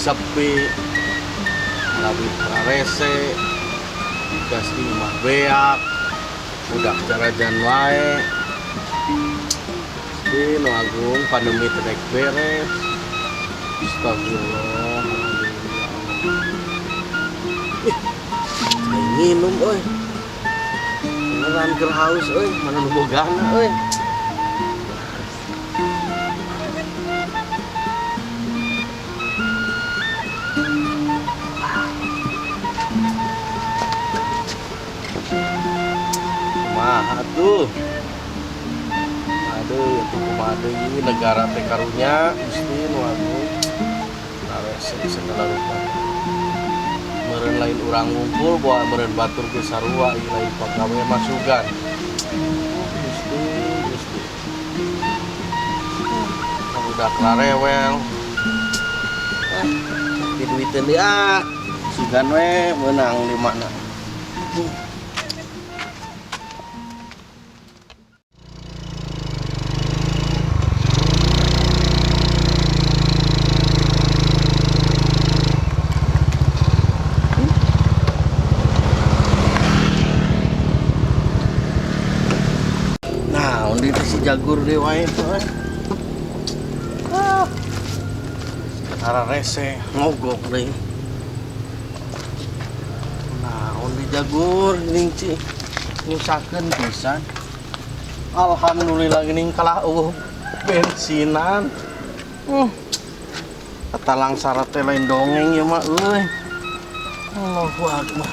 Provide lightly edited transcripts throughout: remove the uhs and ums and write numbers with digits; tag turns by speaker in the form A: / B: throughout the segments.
A: Sepi, lebih rese, gas di rumah beak, udah jarajan wae. Gusti nu agung, pandemi teu rek beres. Astagfirullah. Ih, aing minum euy. Beneran keur haus euy, mana nu bogana euy. Kumaha tuh? Aduh, atuh kumaha deui negara teh karunya, Gusti nu agung. Rese segala rupa. Meureun lain urang ngumpul, bawa meureun batur ge sarua, ieu lain pagawe masukan. Gusti, Gusti. Udah rewel. Ah, diduiteun deui ah. Sugan we meunang di mana. Nah, undi teh si Jagur deui wae tuh. Ah. Ara rese mogok deui. Nah, undi Jagur ning ci nyusahkeun pisan. Alhamdulillah geuning kalah euweuh bensinan. Katalang syarat teh lain dongeng ya mah euy. Allahu akbar.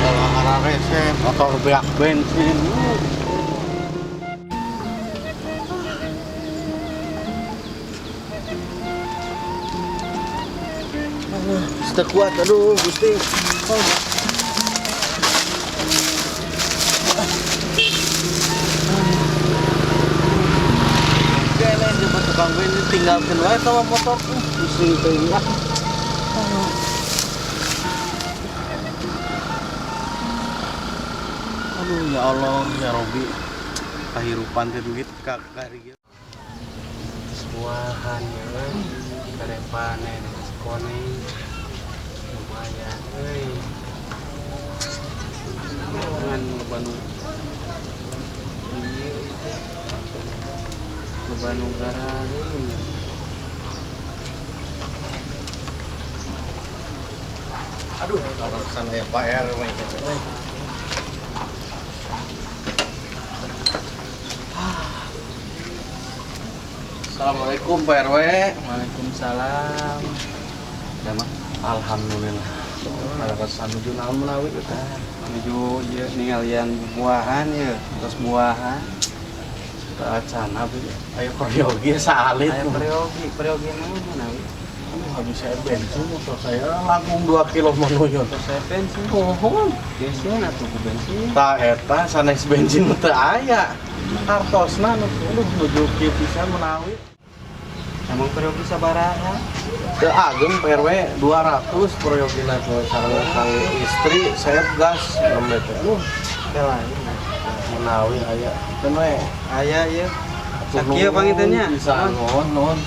A: Kalau rese motor beak bensin. Aduh, sudah kuat, aduh, Gusti. Oh. Kayaknya coba tukang bensin tinggalkan wae sama motor. Pusing teuing lah. Aduh. Aduh, ya Allah, ya Robi. Kahirupan teh duit ka kari.
B: Buahan ya kan, bere panen koneng lumayan euy. Ngan loba nu ieu teh, loba nu gararing.
A: Aduh, kalau kesana ya Pak RW gitu. Assalamualaikum Pak RW.
B: Waalaikumsalam. Ya mah.
A: Alhamdulillah. Ada kesan nuju naon menawi eta?
B: Menuju ieu ningalian buahan ya, terus buahan.
A: Teu acan abi. Ayo peryogi saalit.
B: Aya peryogi, peryogi naon menawi?
A: Aduh, habis saya bensin motor saya langkung 2 kilo menuju.
B: Terus saya bensin.
A: Mohon.
B: Bensin atuh ku bensin.
A: Ta eta sanes bensin teu aya. Artosna nu aduh nuju kieu pisan menawi.
B: Emang peryogi sabaraha?
A: Teu ageng Pak RW 200 peryogina teh sareng kang istri saya gas nembe teh. Aduh,
B: Teh lain.
A: Menawi aya. Teu we.
B: Aya ieu. Sakieu panginten nya.
A: Bisa nuhun nuhun.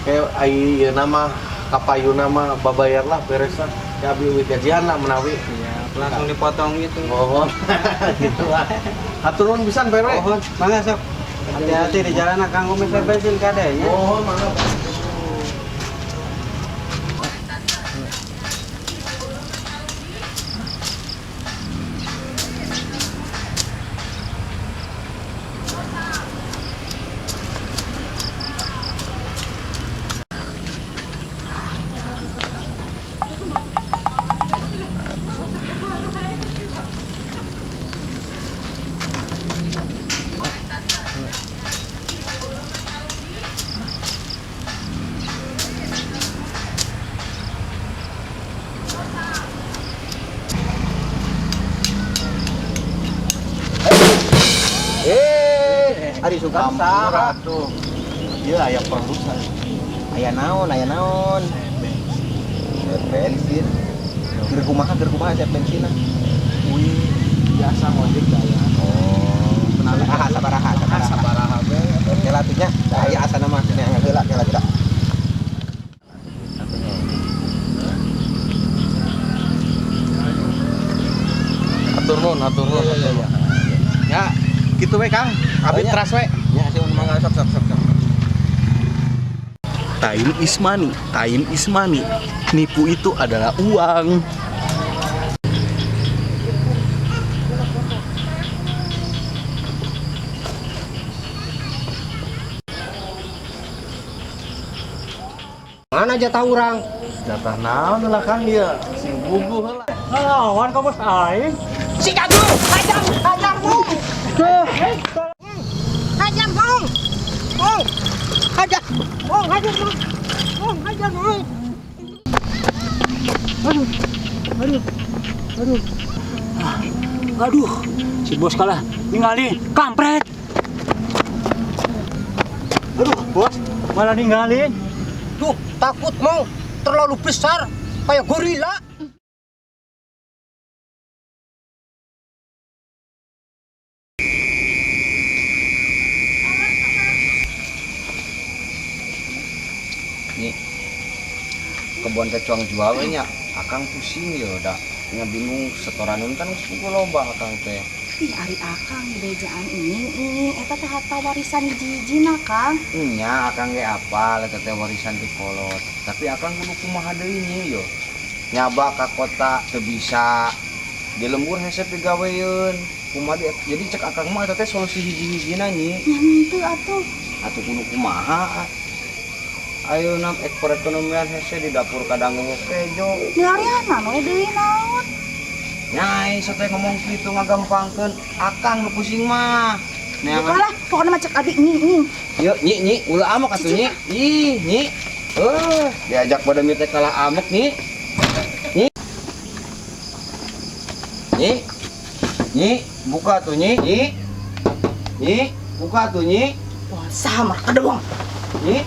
A: Kayak ai ieu nama kapayuna mah babayar lah beres lah. Ya abi euweuh gajian lah menawi.
B: Iya, langsung dipotong gitu.
A: Mohon gitu lah. Hatur nuhun pisan Pak RW.
B: Oh, mangga sok. Hati-hati di jalan Kang Umi teh bensin kade nya.
A: Oh, mangga.
C: Eh, ari suka saha?
A: Tuh. Iya aya perlu saya.
C: Aya naon, aya naon. Bensin. Keur kumaha siap bensin?
A: Wih, biasa ngojek saya.
C: Oh, sabaraha, sabaraha, sabaraha.
A: Sabaraha we.
C: Kela tuh nya, da aya asana mah nya heula kela kita.
A: Hatur nuhun, hatur nuhun, hatur nuhun. Ya, gitu we Kang. Abi
C: Oh, iya.
A: teras we.
C: Nya sih mangga sok sok sok sok.
A: Time is money, time is money. Nipu itu adalah uang.
C: Mana jatah urang?
A: Jatah naon lah Kang ieu? Sing buguh heula.
B: Lawan ka bos aing.
D: Si Jago, hajar, hajar, Bung. Hajar, Bung. Bung. Hajar. Bung, hajar, Bung. Bung, hajar, Bung.
E: Aduh, si bos kalah ninggalin, kampret.
B: Aduh, bos, malah ninggalin.
D: Duh, takut mau terlalu besar kayak gorila.
C: Nih. Kebon teh cuang jual we nya. Akang pusing ya da. Nya bingung setoran kan geus pukul loba akang teh.
F: Ih, ari akang bejaan ini eta teh harta warisan hiji-hijina, Kang.
C: Nya akang ge apal eta teh warisan ti kolot. Tapi akang kudu kumaha deui nya yo. Nyaba ka kota teu bisa. Di lembur hese pigaweun. Kumaha deui? Jadi cek akang mah eta teh solusi hiji-hijina nyi.
F: Nya henteu atuh.
C: Atuh kudu kumaha. Ayeuna ek perekonomian hese di dapur kadang ngomong kejo.
F: Milariana we deui naon?
C: Nyai sote ngomong kitu ngagampangkeun akang nu pusing mah. Neangan.
F: Bukalah, pokoknya mah cek abi nying nying.
C: Yuk, nyi nyi, ulah amok atuh nyi. Ih, nyi. Diajak pada teh kalah amok nyi. Nyi. Nyi. Nyi, buka tuh nyi. Nyi. Nyi, buka tuh nyi.
F: Wah, sama kedewang.
C: Nyi.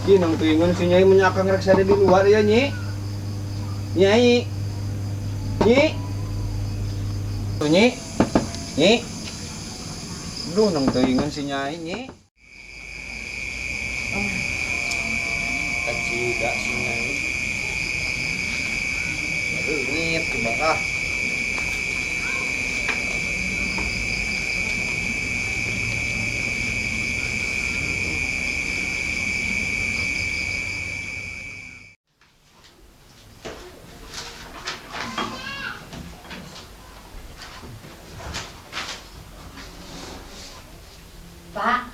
C: Ih, nang tuingan si Nyai menyakang rek di luar ya nyi. Nyai. Nyi. Tuh nyi. Nyi. Duh, nang tuingan si Nyai nyi. Kacida si Nyai. Leungit coba ah.
G: Pak,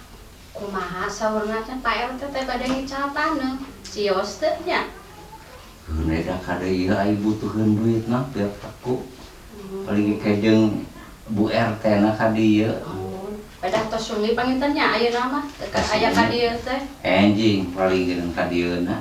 G: kumaha saurna teh Pak RT teh bade ngical taneuh. Cios teh nya.
H: Mereka kada ieu ai butuheun duit mah pihak aku. Paling ke jeung Bu RT na ka dieu.
G: Pedah tos sunggi panginten nya ayeuna mah teu aya ka dieu teh.
H: Enjing paling jeung ka dieu na.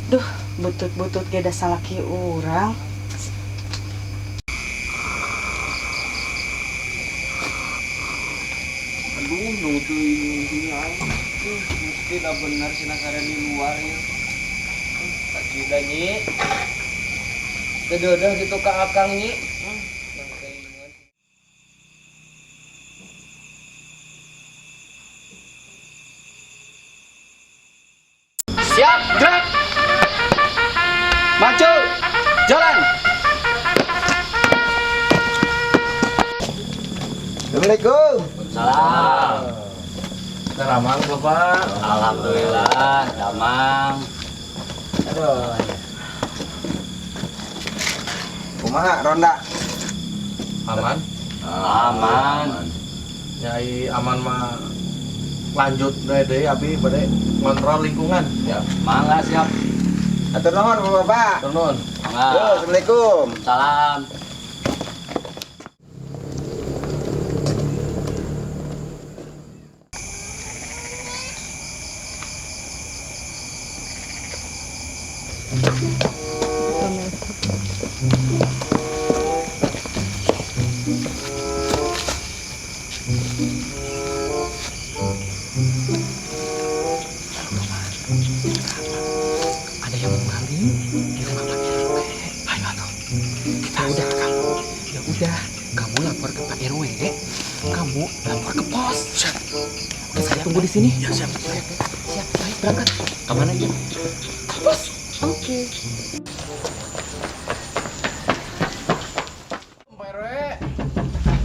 F: Duh, butut-butut ge da salaki urang.
C: Aduh, nung teuing si Nyai. Mesti dah bener sina sare di luar ya. Kacida nyi. Teu deudeuh kitu ka akang nyi. Nang teuingeun. Siap, gerak. Maju. Jalan.
B: Assalamualaikum.
H: Salam.
A: Damang, Bapak.
H: Alhamdulillah, damang.
B: Aduh. Kumaha ronda?
A: Aman.
H: Aman.
A: Nyai aman mah lanjut deui deui abi bade ngontrol lingkungan.
H: Ya, mangga siap.
B: Hatur nuhun Bapak.
A: Nuhun.
H: Mangga.
B: Yo, Assalamualaikum.
H: Salam.
D: Ada yang maling di rumah Pak RW. Ayo atuh. Kita udah kamu. Ya udah, kamu lapor ke Pak RW, kamu lapor ke pos. Siap. Oke, saya tunggu di sini. Ya, siap. Siap. Siap. Ayo berangkat.
H: Kemana aja?
D: Ke pos. Oke.
A: Pak RW.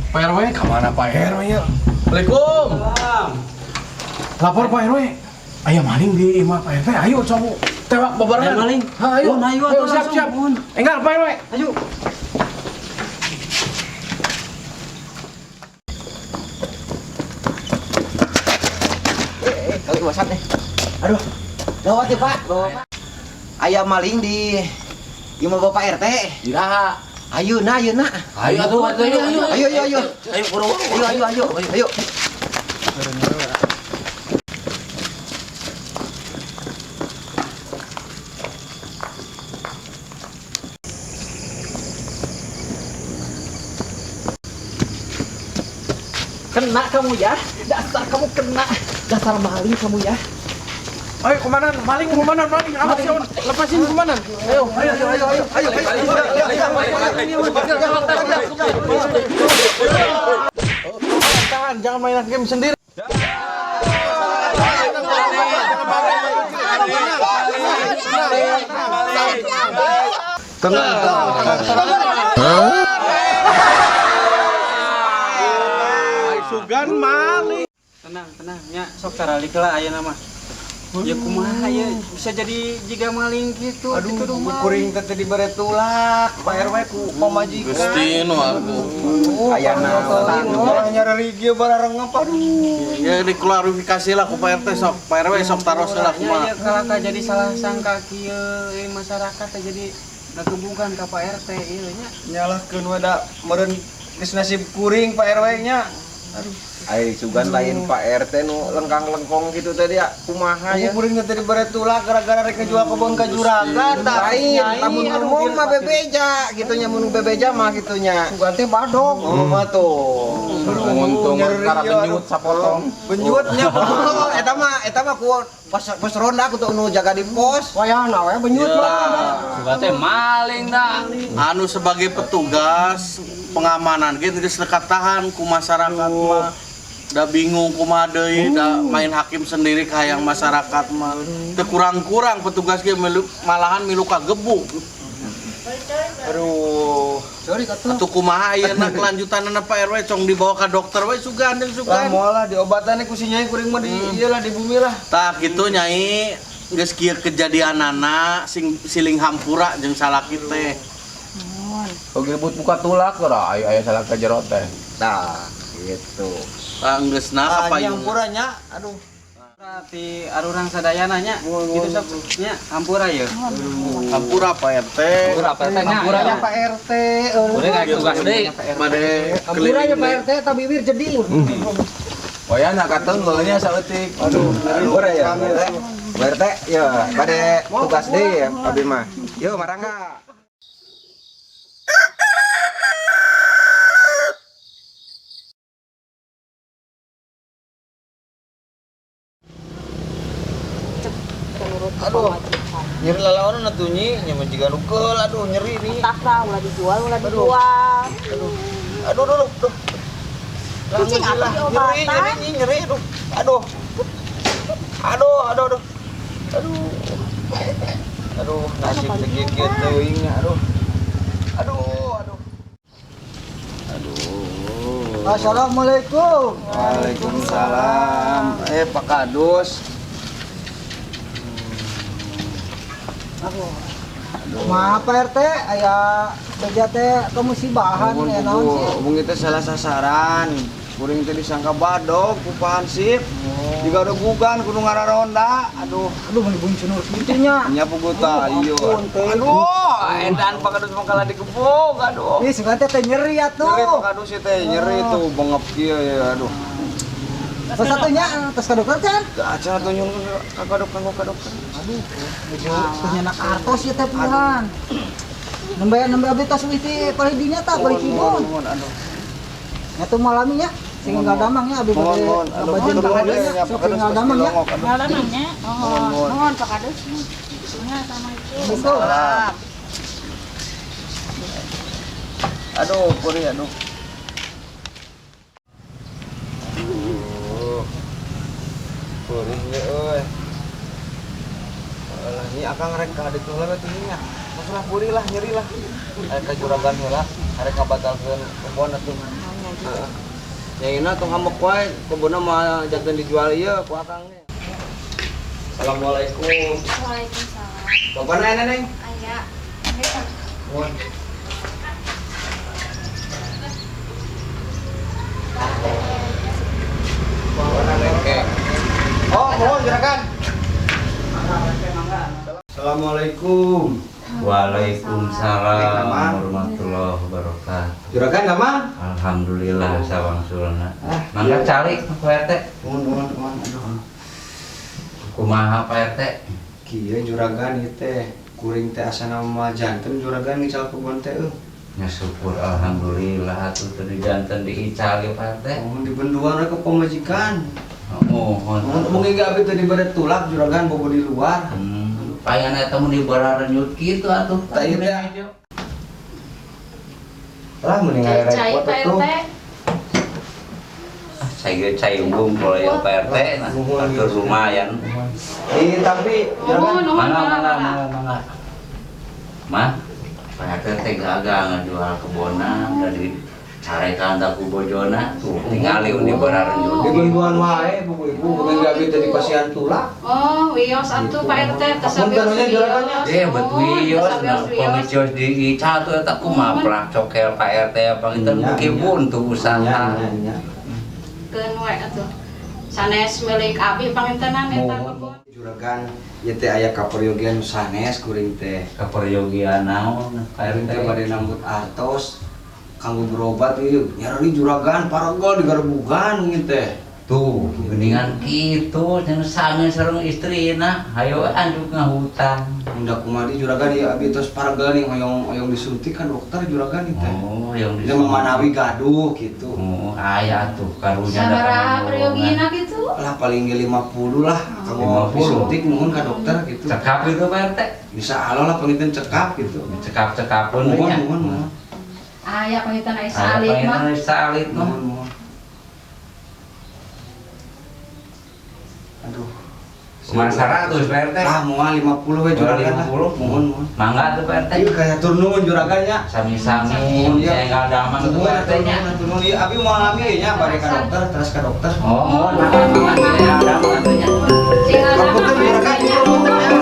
A: Pak RW kemana Pak RW ya? Assalamualaikum. Lapor Pak RW. Aya maling di imah Pak RT. Ayo coba tewak bebarengan.
E: Aya maling?
A: Ha, ayo.
E: Mun, ayo,
A: Ayo,
E: atuh
A: siap,
E: langsung,
A: siap.
E: mun.
A: Enggal Pak RW.
E: Ayo.
D: Eh, kali WhatsApp nih. Aduh. Gawat ya, Pak. Bapak. Aya maling di imah Bapak RT.
H: Iraha.
D: Ayo na, ayo na.
H: Ayo atuh, atuh, ayo, ayo.
D: Ayo, ayo, ayo.
H: Ayo buru.
D: Ayo, ayo, ayo. Ayo. Kena kamu ya, dasar kamu kena, dasar maling kamu ya.
A: Ayo komandan, maling komandan, maling. Awas ya, lepasin komandan. Ayo, ayo, ayo, ayo, ayo, ayo, ayo. Tahan, jangan main hakim sendiri.
B: Tenang, tenang, tenang.
A: Sugan maling.
B: Tenang, tenang, nya sok caralik lah ayeuna mah. Ya kumaha ya bisa jadi jiga maling gitu.
C: Aduh,
B: dituduh maling.
C: kuring teh teh dibere tulak, Pak RW ku pamajikan.
A: Gusti nu aku.
B: Aya naon?
C: Orang nyari ieu bararengep aduh.
A: Ya diklarifikasi lah ku Pak RT sok. Pak RW sok taros lah
B: Ya,
A: kumaha.
B: ya kalau ka jadi salah sangka kieu masyarakat teh jadi ngagebugan ka Pak RT ieu nya.
C: Nyalahkeun we da meureun geus nasib kuring Pak RW nya. Aduh.
I: Ai sugan lain Pak RT nu lengkang-lengkong gitu tadi ya kumaha ya.
C: Kuring teh dibere tulak gara-gara rek ngejual kebon ka juragan tah.
I: Lain,
C: Nyai,
I: lamun
C: aduh,
I: ngomong
C: bieu
I: mah bebeja gitu nya mun bebeja mah gitu nya.
D: Sugan teh badog.
I: Oh mah tuh.
C: Untung
I: karena benjut sapotong.
C: Benjutnya.
I: Oh, eta mah ku pos pos ronda aku tuh nu jaga di pos.
D: Wayahna we benyut mah.
H: Sugan teh maling dah.
A: Anu sebagai petugas pengamanan gitu geus dekat tahan ku masyarakat mah. Da bingung kumaha deui, da main hakim sendiri kahayang masyarakat mah. Teu kurang-kurang petugas ge milu, malahan milu kagebug.
C: Aduh.
D: Sorry katuh.
A: Atuh kumaha ayeuna kelanjutanna Pak RW cong dibawa ka dokter we sugan jeung
C: Lah
A: sugan.
C: moal lah diobatan ku si Nyai kuring mah di ieu lah di bumi lah.
A: Tah kitu Nyai geus kieu kejadianana sing siling hampura jeung salaki teh.
C: Oge ribut buka tulak ora aya aya salah ka jero teh.
I: Tah, gitu.
A: Tah geusna
C: Ah,
A: ka payung.
C: hampura nya. Aduh.
B: Ti arurang sadayana nya. Kitu sok nya hampura ye.
A: Hampura Pak RT.
H: Hampura Pak RT nya.
D: Hampuranya Pak RT.
H: Kuring rek tugas deui.
A: Bade
D: Hampuranya Pak RT eta bibir jeding.
C: Wayana katenggel nya saeutik.
I: Aduh, hampura ya. Pak RT, ya bade tugas deui ya abi mah. Yo marangga.
C: Aduh. Nyeri lalawanan atuh nyi, nya mah jiga nukeul aduh nyeri nih.
F: Tak lah, ulah dijual, ulah dijual.
C: Aduh aduh aduh. Lah,
F: Kucing
C: lah,
F: apa
C: nyeri
F: diobatan?
C: nyeri nyi, nyeri aduh. Aduh. Aduh aduh aduh. Aduh. Aduh, nasib teh kieu teuing, aduh. Aduh, aduh. Aduh.
B: Assalamualaikum.
C: Waalaikumsalam. Pak Kadus.
J: Aduh. Maaf Pak RT, aya beja teh kemusibahan ya naon sih?
C: Hubung itu salah sasaran. Kuring teh disangka badog ku Pak Hansip. Digadugugan kudu ngararonda. Aduh,
J: Aduh, meuni buncenur kitu nya.
C: nya puguh tah ieu.
J: Ampun, teh.
C: Aduh, edan Pak Kadus mah kalah digebuk. Aduh.
J: Ih, sugan teh teh nyeri atuh.
C: Nyeri Pak Kadus ieu teh, nyeri tuh bengep kieu ya, aduh.
J: Terus satunya tos ka dokter kan?
C: Acan atuh nyun ka dokter kanggo ka dokter.
J: Aduh, nuju teu nyanak artos ieu teh pihan. Nembe nembe abdi tos euy ti palidinya tah balik kidul.
C: Mohon, aduh.
J: Nya tuh malami nya sing unggal damang nya abdi
C: Mohon,
J: bade
C: mohon. Aduh,
J: ngabajeun
C: mohon,
J: ka
C: mohon,
J: nya
C: ya,
J: sok
C: Pak Kadus
J: tinggal damang nya.
C: pasti longok, aduh.
F: Ngalamangnya.
C: Mohon, mohon.
F: Mohon Pak Kadus. Nya, Assalamualaikum.
J: Assalamualaikum.
C: Aduh, puri aduh. Aduh. Purih nya euy. Alah, ini akang rek ka ditu heula atuh nya. Masalah purih lah, nyeri lah. Arek ka juragan heula, arek ngabatalkeun kebon atuh. Heeh. Nyaina tong hambek wae, kebonna mah janten dijual ieu ku akang ge. Assalamualaikum.
G: Waalaikumsalam.
C: Bapak aya Neng?
G: Aya.
C: Mohon. Oh, mohon juragan. Assalamualaikum.
H: Waalaikumsalam warahmatullahi wabarakatuh.
C: Juragan damang?
H: Alhamdulillah sawangsulna. Mangga calik Pak RT.
C: Mohon, mohon, mohon. Aduh.
H: Kumaha Pak RT?
C: Kieu juragan ieu teh, kuring teh asana mah janten juragan ngical kebon teh euy.
H: Ya syukur alhamdulillah atuh teu janten diical ge Pak RT.
C: Mohon dibenduan we ku pamajikan.
H: Mohon.
C: Mohon mungkin ge abdi teh dibere tulak juragan bobo di luar.
H: Payan eta mun dibararenyut kitu atuh.
C: Tah ieu teh. Lah mending
G: Cai
C: repot
G: Pak
C: atuh.
G: RT.
H: Saya cai unggul ya Pak RT nah, atuh lumayan.
C: Ih, tapi juragan
G: Nuhun, nuhun,
H: Mangga
G: mangga,
H: mangga
G: mangga.
H: mangga mangga. Mah, Pak RT teh gagal ngajual kebonan dari carekan tak ku bojona tuh tingali undi bararenyut.
C: dibenduan wae buku ibu mungkin ge abdi teh dipasihan tulak.
G: Oh, wios atuh Pak RT teh
C: Punten nya juragannya.
H: Bet wios, nah pamicios di ical tuh eta kumaha plak cokel Pak RT panginten
C: Nya,
H: beuki
C: nya.
H: buntu usaha.
C: Nya, nya, nya.
G: Keun we atuh. Sanes milik abi pangintenan eta
C: Mohon juragan ieu teh aya kaperyogian nu sanes kuring teh.
H: Kaperyogian naon Pak
C: Kuring
H: RT?
C: teh bade nambut artos kanggo berobat ieu. Nyarani juragan parogol digarebugan mungkin teh.
H: Tuh, geningan kitu cenah sange sareng istrina, hayo anjuk ngahutang.
C: Unda kumaha di juragan ieu abi tos paragel nih hoyong hoyong disuntik kan dokter juragan ieu teh.
H: Oh, yang
C: Dia mah manawi gaduh gitu.
H: Oh, aya tuh karunya
G: Sabaraha peryogina gitu?
C: Lah paling ge 50 lah kanggo
H: 50.
C: disuntik nuhun ka dokter gitu.
H: Cekap itu Pak RT.
C: Bisa Allah lah panginten cekap gitu.
H: Cekap-cekapeun
C: Nuhun
H: nya.
C: nuhun nuhun.
G: Aya panginten aya
H: Aya
G: salit mah.
H: panginten salit mah.
C: Nuhun nuhun. Aduh.
H: Kumaha 100 Pak RT?
C: Lah moal 50 we juragan lah.
H: 50.
C: Nuhun nuhun.
H: Mangga tuh Pak RT.
C: Ieu kayak tur nuhun juragan nya.
H: Sami-sami
C: Nuhun, iya.
H: saya enggal damang tuh
C: Nuhun
H: Pak RT
C: atuh
H: nya.
C: nuhun atuh nuhun. Ieu abi moal lami nya bade ka dokter terus ka dokter.
H: Oh, mangga mangga saya damang atuh nya.
G: Sing
C: Punten juragan.
G: nya.